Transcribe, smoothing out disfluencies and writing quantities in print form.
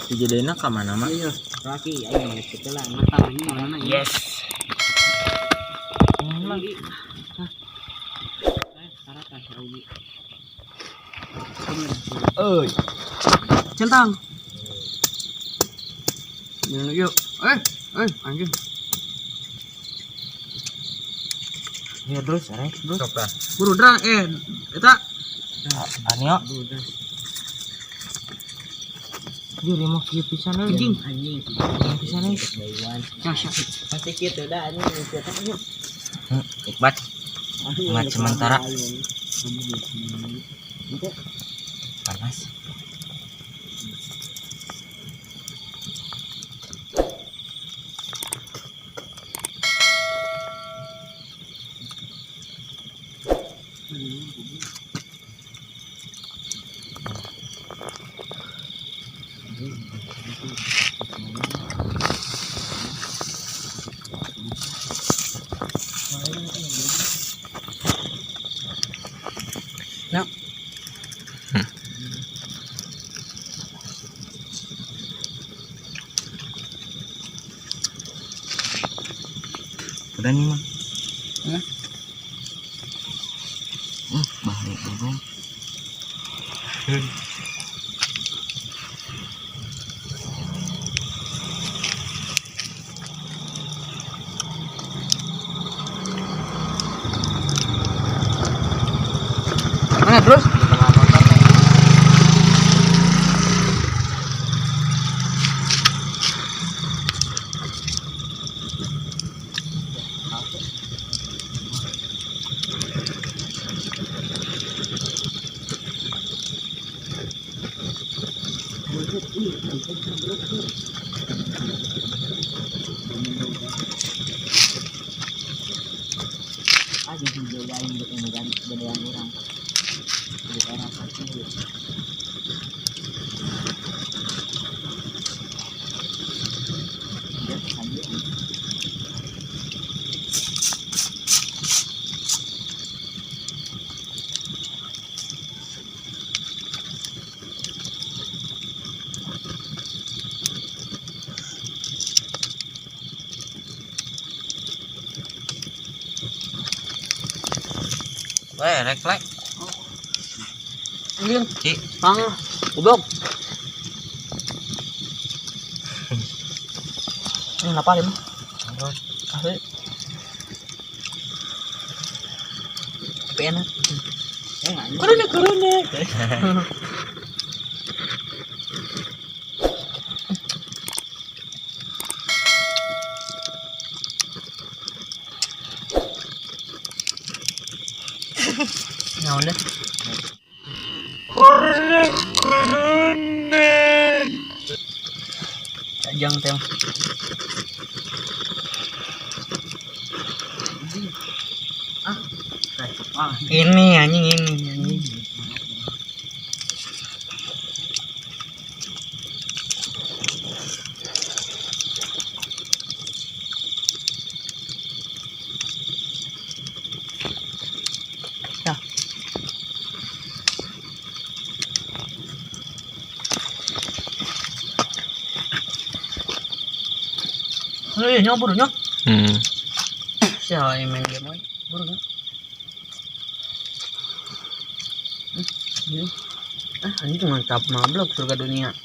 Dijadiinna ka mana mah? Iya, Rocky aing mah kitu lah, mata anjing mana ya. Yes. Ini mah. Hah. Sarapan Saudi. Euy. Centang. Yuk, yuk. Anjing. Ya terus, arek terus. Sok dah. Buru drang, eta. Anio. Buru drang. Jur mah kieu pisan euy. Anjing, anjing. Kieu pisan euy. Masya. Pasti kitu dah anjing kitu. Nikmat. Nikmat sementara. Panas. Nah. Udah nih mah. Hah? Bahaya dong. Mana terus? Weh, rek lek. Anjing. Ki. Pang, goblok. Ini apa ini? Asli. Tapi enak. Corona, corona. Nah, udah. Tajang teh. Ini anjing ini anjing. Ya. Nyoba buru nyo. Siapa yang main game woy? Buru nyo. Ah, ini cuma mantap mablok surga dunia.